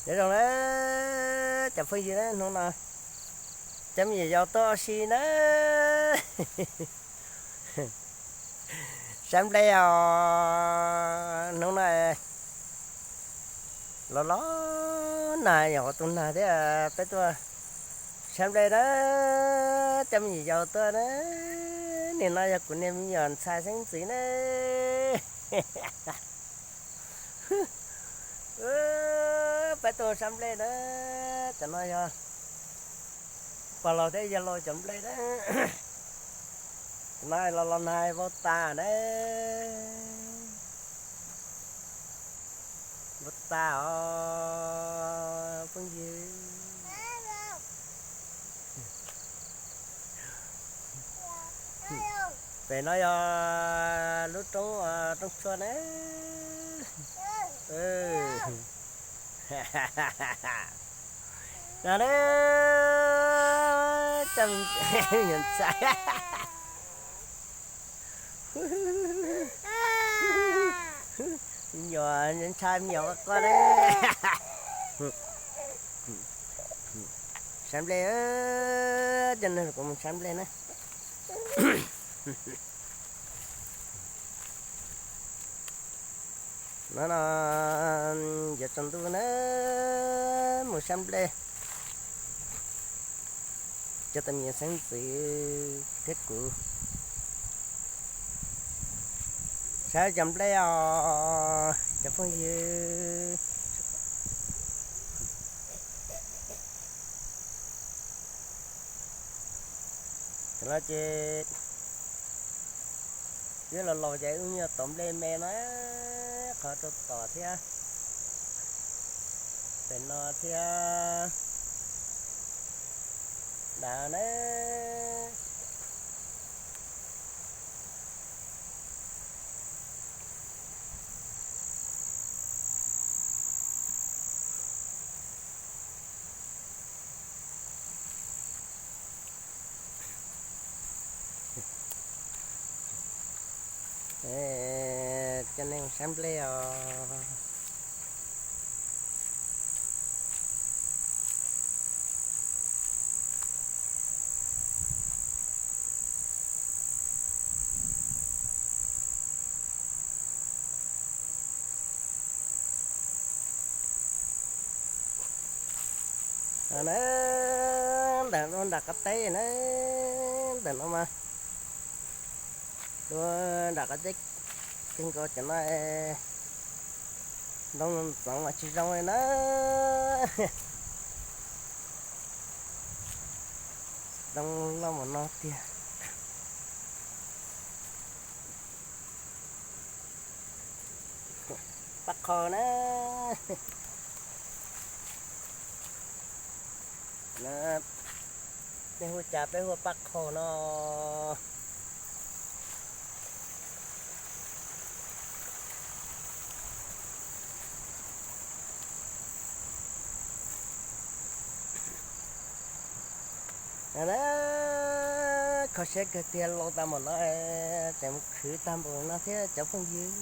Nyob zoo na cov phooj ywg na, hnub no cov me nyuam yaus tuaj ua si na. Sab nplej os, hnub no los los nag, yog tus nag thiab peb tuaj sab nplej na. Cov me nyuam yaus tuaj na, nim no yog kuv niag me nyuam ntxhais xeeb ntxwv na. Peb tuaj sab nplej na, cov no yog pog laus thiab yawg laus cov nplej na. Cov no los los nag vau tas na. Vau tas os phooj ywg. Pem no yog lub roob, roob tshuaj na. No na, cov me nyuam ntxhais, me nyuam ntxhais me nyuam qoj qoj na. Sab nplej, coj nej kuv mus sab nplej na. No no, yuav tsaus ntuj na, mus sab nplej. Cov tus me nyuam xeeb ntxwv thiab kuv sab cov nplej os cov phooj ywg. Tam no ces wb los laus ces wb yuav tom nplej me na, qhov rau tom thiab pem no thiab dav na. Coj nej mus sab nplej os. Na, ntawm nram qab teb na, ntawm no mas dua nram qab teb kawg nkaus cov no, ntoo ntxoov mas tsis zoo li na. Ntoo loj mus no tiag. Paj qho na. Peb hu cas peb hu paj qho no. Kho siab kawg tiag, laus tas npaum no tseem mus khwv tag npaum no thiab cov phooj ywg.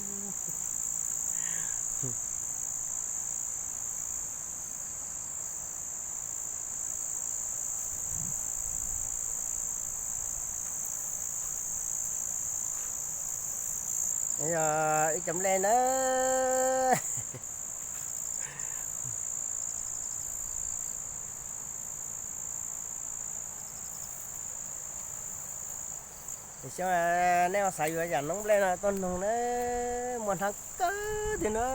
Yog ib cov nplej na. Xyov nej ua xav yuav yam noob nplej no tuaj noog na, muaj hnab kawg tiag na.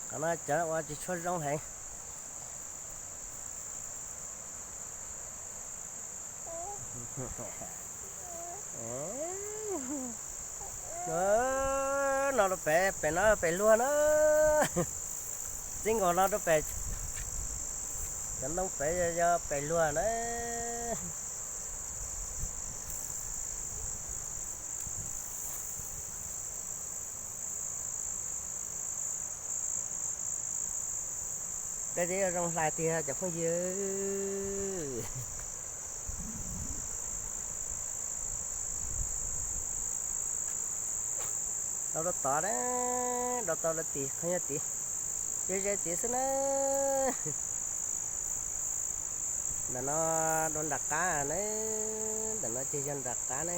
Qhov no cov ua tsis tshua zoo heev. No rau pem, pem no pem luag na. Txij nkaus no rau pem, cov ntoo pem yog pem luag na. Peb twb zoo hlais tiag cov phooj ywg. Rau rau tod na, rau tau lawv tim qhov nyuag tid, ze ze tid xwb na. Ntawm no dua nram qab na, ntawm no ces yog nram qab na.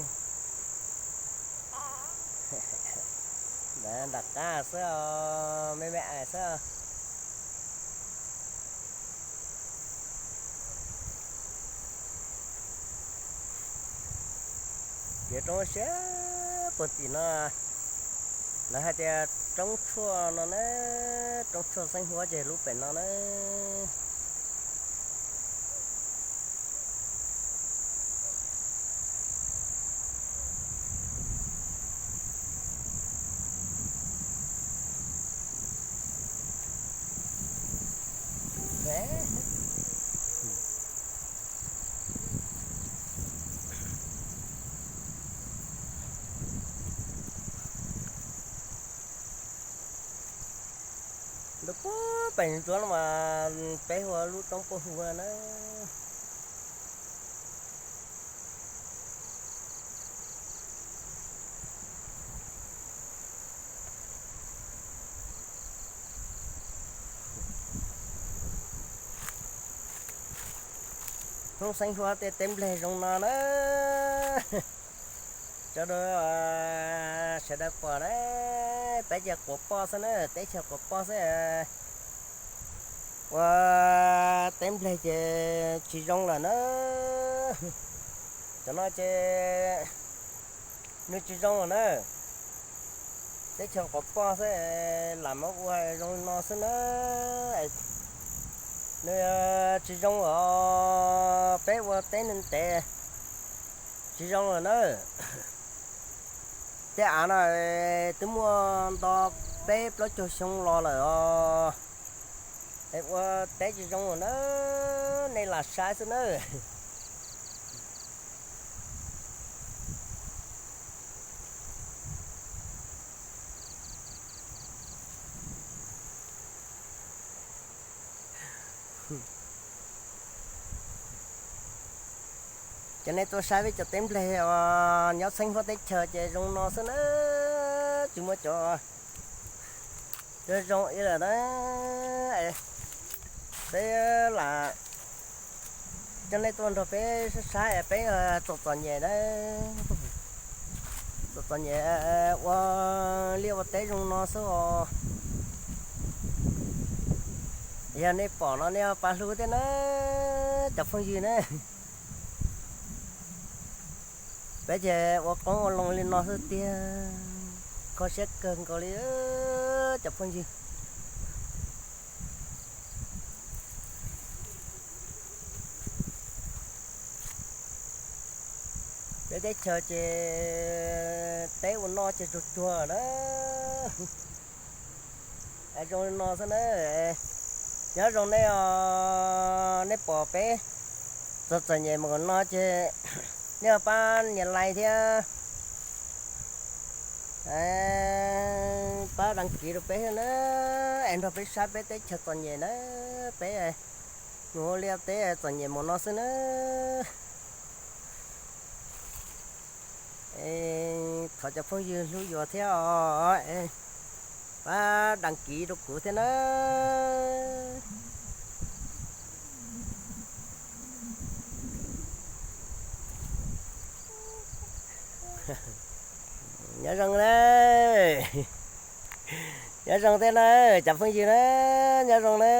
Ntawm nram qab xwb os, me me ais xwb os. Ces roob siab puag tim no, lawv hais tias roob tshuaj no na, roob tshuaj xeeb huab ces lub pem no na. Ntu puag pem ntsuav no mas peb hu ua lub roob Paj Hu na. Hnub xeeb huab tej teb npleg zoo no na. Sawv daws, sawv daws pom na, peb ces quas poj xwb na, teb chaws quas poj xwb. Ua teb npleg ces tsis zoo lawm na. Cov no ces nws tsis zoo lawm na. Teb chaws quas poj xwb, lam muab ua zoo li no xwb na. Nws tsis zoo os, peb ua teb ntev tsis zoo lawm na. Tej av no twb muaj nto peb plaub caug xyoo los lawm os. Es ua teb tsis zoo lawm na, nej lam saib xwb na. Ces nej tuaj saib peb cov teb npleg os, nyob xeeb huab teb chaws ces zoo no xwb na, tsis muaj cov zoo zoo ib lawm na. Peb lam coj nej tuaj nrog peb saib saib peb txom txom nyem na. Txom txom nyem ua liaj ua teb zoo no xwb os. Yog nej pom no nej pab hlub thiab na, cov phooj ywg na. Peb ces ua qoob ua loo li no xwb tiag, kho siab kawg nkaus li cov phooj ywg. Peb teb chaws ces teb ua noj ces tsuag tsuag na. Zoo li no xwb na. Nyob zoo nej os, nej pom peb txom txom nyem mus no ces nej pab nias like thiab pab đăng ký rau peb thiab na, es nrog peb saib peb teb chaws txom nyem na, peb mus ua liaj teb txom nyem mus no xwb na. Thov cov phooj ywg hlub yuav thiab os, pab đăng ký rau kuv thiab na. Nyob zoo na, nyob zoo thiab na, cov phooj ywg na, nyob zoo na.